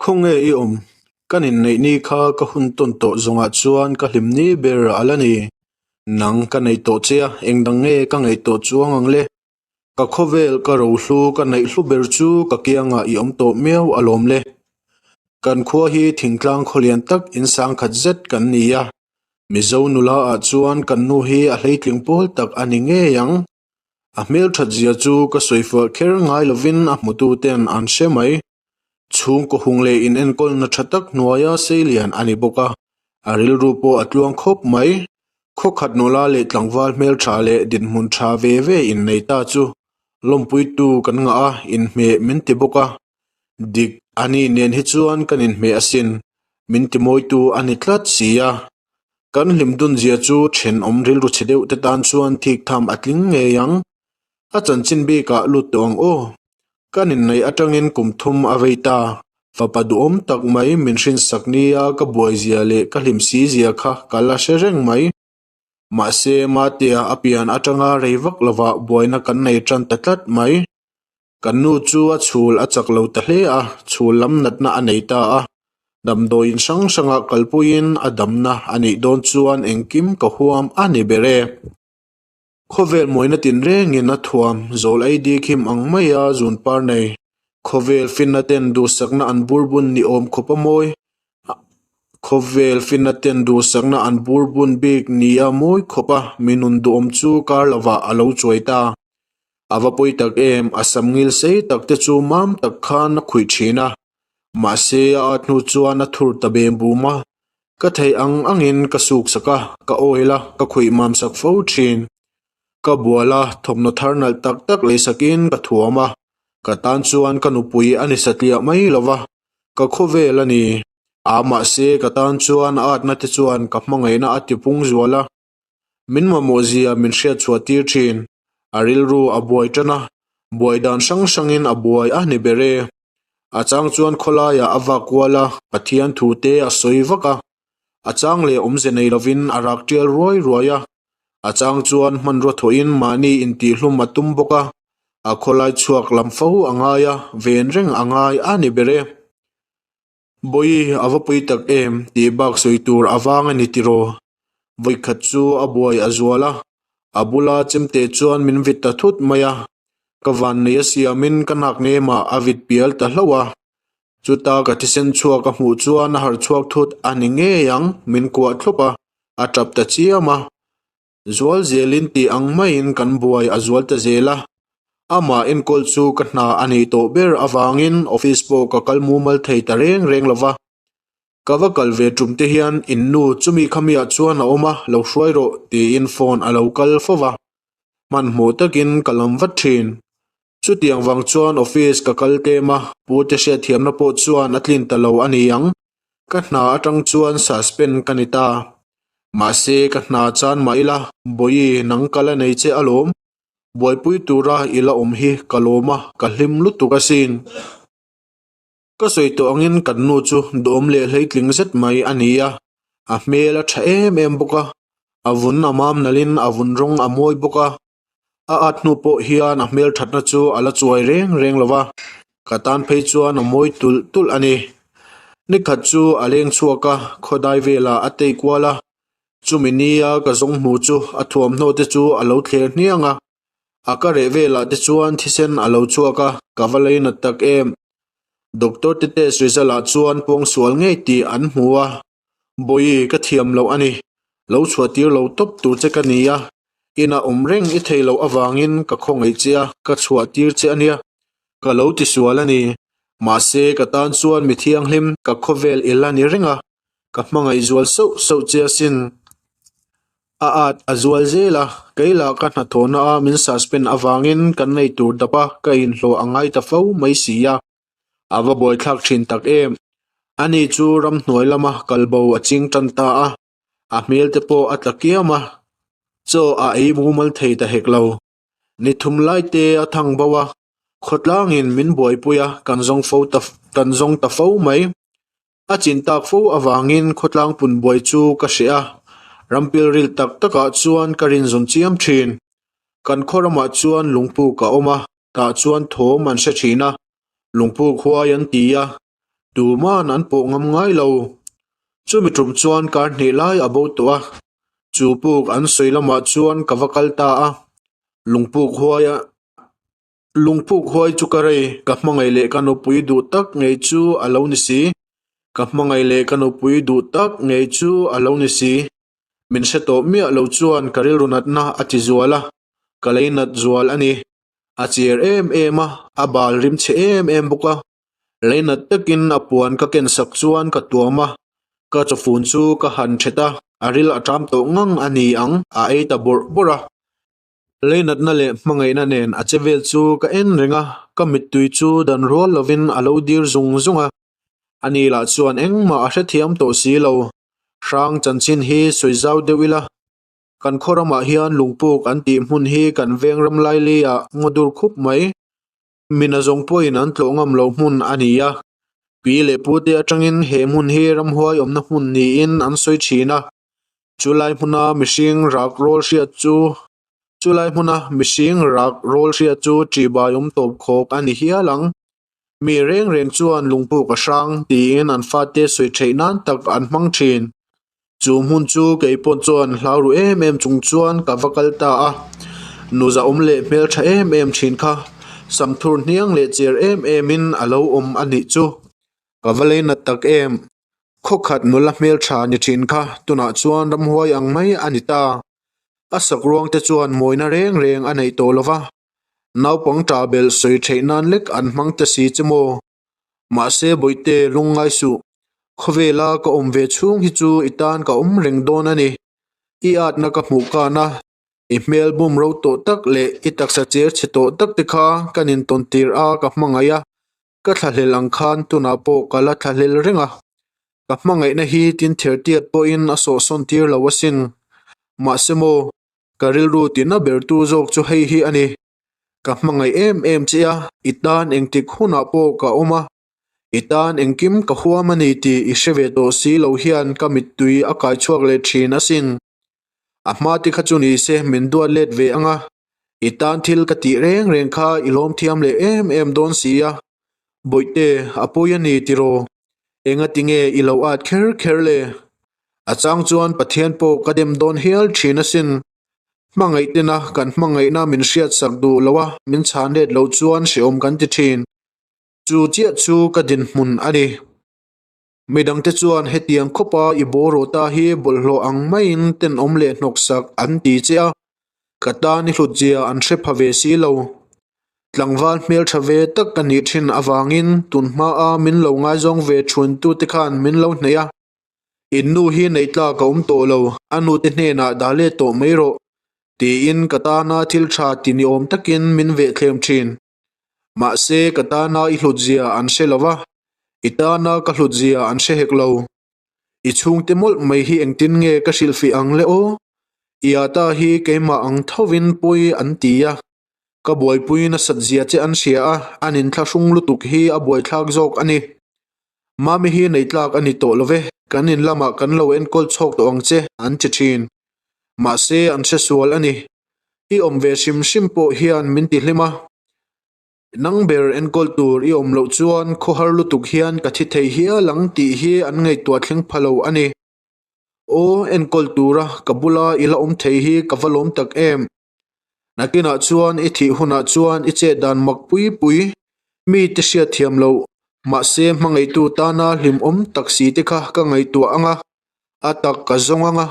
Khawnge i awm? Kan inneih ni kha ka hun tawn tawh zawngah chuan ka hlim ni ber a la ni. Nang ka nei tawh che a, engdang nge ka ngaih tawh chuang ang le? Ka khawvel ka rohlu ka neih hlu ber chu ka kiangah i awm tawh miau alawm le. Kan khua hi thingtlang khawlian tak insang khat zet kan ni a, Mizo nula ah chuan kan nu hi a hleitling pawl tak a ni ngei ang. A hmelthat zia chu ka sawifuah kher ngai lovin a hmutu ten an hre mai. Chhungkaw hung leh inenkawlna tha tak hnuaia seilian a ni bawk a, a rilru pawh a tluang khawp mai. Khawkhat nula leh tlangval hmeltha leh dinhmun tha ve ve innei ta chu lawmpuitu kan ngah a, inhmeh min ti bawk a. Dik a ni nen hi chuan kan inhmeh asin, min timawitu a ni tlat si a. Kan hlim dun zia chu thenawm rilru chhe deuh te tan chuan thik tham a tling ngei ang. A chanchin bikah lut tawh ang aw. Kan inneih atangin kum thum a vei ta. Fapa duhawm tak mai min hrinsak nia ka buai zia leh ka hlim si zia kha ka la hre reng mai. Mahse, Matea a pian atanga rei vak lovah buaina kan nei tan ta tlat mai. Kan nu chu a chhul a chak lo ta hle a, chhul lam natna a nei ta a. Damdawiin hrang hrangah kalpuiin a damna a nih dawn chuan engkim ka huam a ni ber e. Khawvel mawina tinrengin a thuam, zawl ei dik him ang maia zun par nei. Khawvel finna ten duhsakna an burbun ni awm khawp a mawi. Khawvel finna ten duhsakna an burbun bik nia mawi khawp a mi nun duhawm chu kar lovah a lo chuai ta. A va pawi tak em, a sam ngil sei tak te chu mam tak khan a khuih thin a. Mahse a at hnu chuan a thur ta bem bum a. Ka theih ang angin ka suk sak a, ka oil a, ka khuih mam sak fo thin. Ka bual a, thawmhnaw thar nalh tak tak lei sakin ka thuam a. Ka tan chuan ka nupui a ni satliah mai lo va, ka khawvel a ni. A mahse ka tan chuan a atna te chuan ka hmangaihna a tipung zual a. Min mamawh zia min hriat chhuah tir thin. A rilru a buai tan a, buai dan hrang hrangin a buai a ni ber e. A chang chuan khawlaiah a vak kual a, Pathian thu te a sawi vak a. A chang leh awmze nei lovin a rak tial ruai ruai a. A chang chuan hmanrua thawhin mahni intihhlum a tum bawk a, a khawlai chhuak lam fo a ngai a, ven reng a ngai a ni ber e. Bawi a va pui tak em tih bak sawi tur a vang a ni tiraw? Vawikhat chu a buai a zual a, a bula chemte chuan min vit ta thut mai a, ka vannei a siamin ka nak nemah a vit pial ta hlauh a. Chuta ka thisen chhuak a hmuh chuan a harh chhuak thut a ni ngei ang, min kuah thlup a, a tap ta chiam a. Zual zelin tih ang maiin kan buai a zual ta zel a, amah enkawl chu ka hna a nei tawh ber avangin office pawh ka kal mumal thei ta reng reng lo va. Ka va kal ve tum te hian in nu chumi khamiah chuan a awm a, lo hruai rawh tiin phone a lo kal fo va, hmanhmawh takin ka lam vat thin. Chutiang vang chuan office ka kal tlem a, pute hriatthiamna pawh chuan a tlin ta lo a ni ang. Ka hna atang chuan suspend ka ni ta. Mahse ka hna chan mah ila, Bawi nang ka la nei che alawm. Buaipui tura i la awm hi ka lawm a, ka hlim lutuk asin. Ka sawi tawh angin kan nu chu duhawm leh hleitling zet mai a ni a, a hmel a tha em em bawk a, a vun a mam nalhin a vun rawng a mawi bawk a. A at hnu pawh hian a hmelthatna chu a la chuai reng reng lo va, ka tan phei chuan a mawi tulh tulh a ni. Nikhat chu a leng chhuak a, khawdai velah a tei kual a, chumi nia ka zawng hmu chu a thuamhnaw te chu a lo thler hniang a, a ka reh velah te chuan thisen a lo chhuak a, ka va lei nat tak em. Doctor te test result ah chuan pawngsual ngei tih an hmu a, Bawi ka thiam loh a ni, lo chhuah tir lo tawp tur che ka ni a, inah awm reng i thei loh avangin ka khawngaih che a, ka chhuah tir che a nia, ka lo ti sual a ni. Mahse ka tan chuan mi thianghlim ka khawvel i la ni reng a, ka hmangaih zual sauh sauh che asin. A at a zual zel a, kei lah ka hnathawhna a min suspend avangin kan nei tur dap a, ka inhlawh a ngai ta fo mai si a. A va buaithlak thin tak em! Ani chu ramhnuai lama kalbo a ching tan ta a, a hmel te pawh a tla kiam a, chaw a ei mumal thei ta hek lo. Ni thum lai te a thang bo a, khawtlangin min buaipui a, kan zawng fo ta kan zawng ta fo mai. A chin tak fo avangin khawtlang pun buai chu ka hreh a, rampilril tak takah chuan ka rinzun chiam thin. Kan khaw ramah chuan lungpuk a awm a, tah chuan thawm an hre thin a, lungpuk huai an ti a. Tuman an pawh ngam ngai lo. Chumi tum chuan kar hnih lai a bo tawh a. Chu puk an sawi lamah chuan ka va kal ta a. Lungpuk huai a Lungpuk huai chu ka rei, ka hmangaih leh ka nupui duh tak ngei chu a lo ni si. Ka hmangaih leh ka nupui duh tak ngei chu a lo ni si. Min hre tawh miah lo chuan ka rilru natna a ti zual a, ka lei nat zual a ni. A cher em em a, a bal rim chhe em em bawk a. Lei nat takin a puan ka ken sak chuan ka tuam a, ka chawfun chu ka han thet a, a ril a ṭam tawh ngang a ni ang, a ei ta bawrh bawrh a. Lei natna leh hmangaihna nen a che vel chu ka en reng a, ka mittui chu dan rual lovin a lo dir zung zung a. Ani lah chuan engmah a hrethiam tawh si lo. Hrang chanchin hi sawi zau deuh ila, kan khaw ramah hian lungpuk an tih hmun hi kan veng ram laili ah ngaw dur khup mai. Mina zawng pawhin an tlawh ngam loh hmun a ni a. Pi leh pute atangin he hmun hi ramhuai awmna hmun niin an sawi thin a. Chulai hmuna mihring rak rawl hriat chu Chulai hmuna mihring rak rawl hriat chu ṭihbai awm tawp khawk a ni hial ang. Mi reng reng chuan lungpuk a hrang tiin an fate sawi theih nan tak an hmang thin. Chu hmun chu kei pawh chuan hlau ru em em chung chuan ka va kal ta a. Nu zahawm leh hmeltha em em thin kha samthur hniang leh cher em em in a lo awm a nih chu. Ka va lei nat tak em. Khawkhat nula hmeltha ni thin kha tunah chuan ramhuai ang mai a ni ta. A sakruang te chuan mawina reng reng a neih tawh lova. Naupang ṭah belh sawi theih nan lek an hmang ta si che maw? Mahse Bawihte lungngai suh, khawvela ka awm ve chhung hi chu i tan ka awm reng dawn a ni. I atna ka hmuh kan a, i hmel bum ro tawh tak leh i taksa cher chhe tawh tak te kha kan intawn tir a ka hmangaih a, ka thlahlel ang khan tunah pawh ka la thlahlel reng a. Ka hmangaihna hi tin thertiat pawhin a sawhsawn tir lo asin. Mahse maw, Ka rilru tina bertu zawk chu hei hi a ni. Ka hmangaih em em che a, i tan engtik hunah pawh ka awm a, i tan engkim ka huam a ni tih i hre ve tawh si lo hian ka mittui a kai chhuak leh thin asin. A hma te kha chu ni se min duat let ve ang a, i tan thil ka tih reng reng kha i lawm thiam leh em em dawn si a. Bawihte, a pawi a ni tiraw? Engati nge i lo at kher kher le? A chang chuan Pathian pawh ka dem dawn hial thin asin. Hmangaih tena kan hmangaihna min hriatsak duh lo a, min chhan let loh chuan hrehawm kan ti thin. Chu chiah chu ka dinhmun a ni. Midangte chuan hetiang khawpa i bawraw ta hi bawlhhlawh ang maiin tenawm leh hnawksak an ti che a, ka tan i hlutzia an hre pha ve si lo. Tlangval hmeltha ve tak ka nih thin avangin tunhmaa min lo ngaizawng ve thuantute khan min lo hnaih a. In nu hi neih tlak a awm tawh lo, a nute hnenah dah let tawh mai rawh, tiin ka tana thil tha ti ni awm takin min vehthlem thin. Mahse, ka tana i hlutzia an hre lo va, i tana ka hlutzia an hre hek lo. I chhungte mawlh mai hi engtin nge ka hrilhfih ang le aw? I ata hi keimah ang thovin pawi an ti a, ka buaipui nasat zia che an hria a, an inthlahrung lutuk hi a buaithlak zawk a ni. Mami hi nei tlak a ni tawh lo ve, kan in lamah kan lo enkawl chhawk tawh ang che, an ti thin. Mahse, an hre sual a ni. I awm ve hrim hrim pawh hian min ti hlim a. Nang ber enkawl tur i awm loh chuan khawhar lutuk hian ka thi thei hial ang tih hi an ngaihtuah thleng pha lo a ni. Aw, enkawl tura ka bula i la awm thei hi ka va lawm tak em. Nakinah chuan i thih hunah chuan i chet dan mak pui pui, mite hriat thiam loh, mahse hmangaihtu tana hlimawm tak si te kha ka ngaihtuah ang a, a tak ka zawng ang a,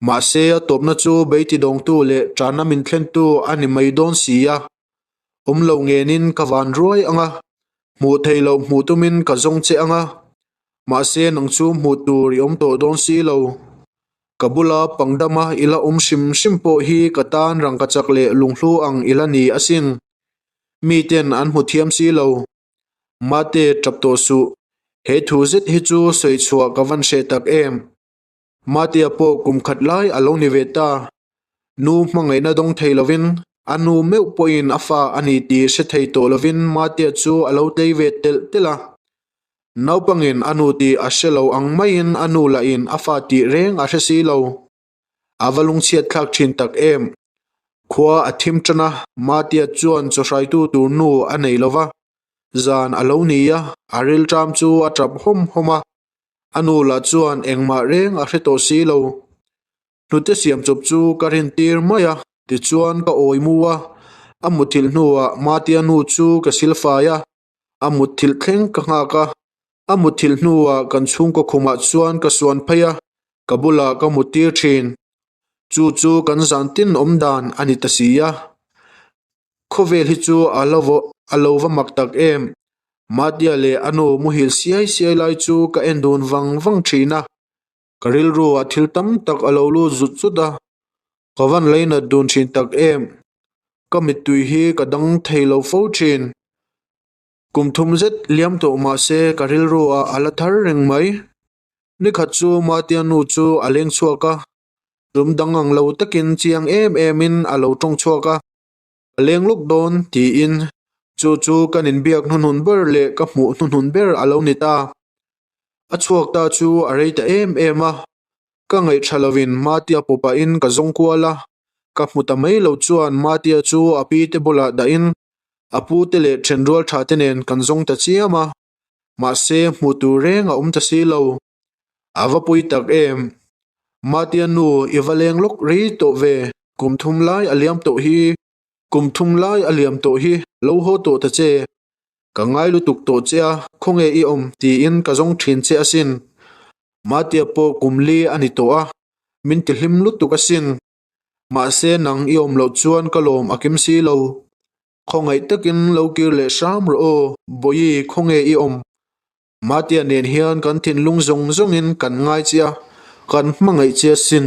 mahse a tawpna chu beitidawngtu leh ṭana min thlentu a ni mai dawn si a. Awm lo ngenin ka van ruai ang a, hmuh theih loh hmuh tumin ka zawng che ang a, mahse nang chu hmuh tur i awm tawh dawn si lo. Ka bula pangdama i la awm hrim hrim pawh hi ka tan rangkachak leh lunghlu ang i la ni asin. Miten an hmu thiam si lo. Mate, tap tawh suh. He thu zet hi chu sawi chhuah ka van hreh tak em. Matea pawh kum khat lai a lo ni ve ta. Nu hmangaihna dawng thei lovin, a nu meuh pawhin a fa a ni tih hre thei tawh lovin Matea chu a lo tlei ve telh telh a. Naupangin a nu tih a hre lo ang maiin a nu lahin a fa tih reng a hre si lo. A va lungchhiat thlak thin tak em! Khua a thim tan a, Matea chuan chaw hraitu tur nu a nei lo va. Zan a lo ni a, a rilṭam chu a ṭap hawm hawm a. A nu lah chuan engmah reng a hre tawh si lo. Hnute siam chawp chu ka rintir mai a, tichuan ka awi mu a. A mutthilh hnuah Matia nu chu ka silfai a, a mutthilh thleng ka nghak a. A mutthilh hnuah kan chhungkaw khumah chuan ka suan phei a, ka bulah ka muttir thin. Chu chu kan zan tin awm dan a ni ta si a. Khawvel hi chu a lo a lo va mak tak em. Matia leh a nu muhil siai siai lai chu ka en dun vang vang thin a. Ka rilru ah thil tam tak a lo lut zut zut a, ka van leinat dun thin tak em. Ka mittui hi ka dang thei lo fo thin. Kum thum zet liam tawh mah se ka rilru ah a la thar reng mai. Nikhat chu Matia nu chu a leng chhuak a, tum dang ang lo takin chiang em em in a lo tawng chhuak a, ka leng lawk dawn tiin chu chu kan inbiak hnuhnun ber leh ka hmuh hnuhnun ber a lo ni ta. A chhuak ta chu a rei ta em em a, ka ngaih tha lovin Matia pawpahin ka zawng kual a, ka hmu ta mai lo chuan Matia chu a pi te bulah dahin a pu te leh thenrual tha te nen kan zawng ta chiam a, mahse hmuh tur reng a awm ta si lo. A va pui tak em? Matia nu i va leng lawk rei tawh ve, kum thum lai a liam tawh hi, kum thum lai a liam tawh hi, lo haw tawh ta che. Ka ngai lutuk tawh che a, khawnge i awm tiin ka zawng thin che asin. Matia pawh kum li a ni tawh a, min ti hlim lutuk asin. Mahse nang i awm loh chuan ka lawm a kim si lo. Khawngaih takin lo kir leh hram rawh aw, Bawihi khawnge i awm? Matia nen hian kan thinlung zawng zawngin kan ngai che a, kan hmangaih che asin.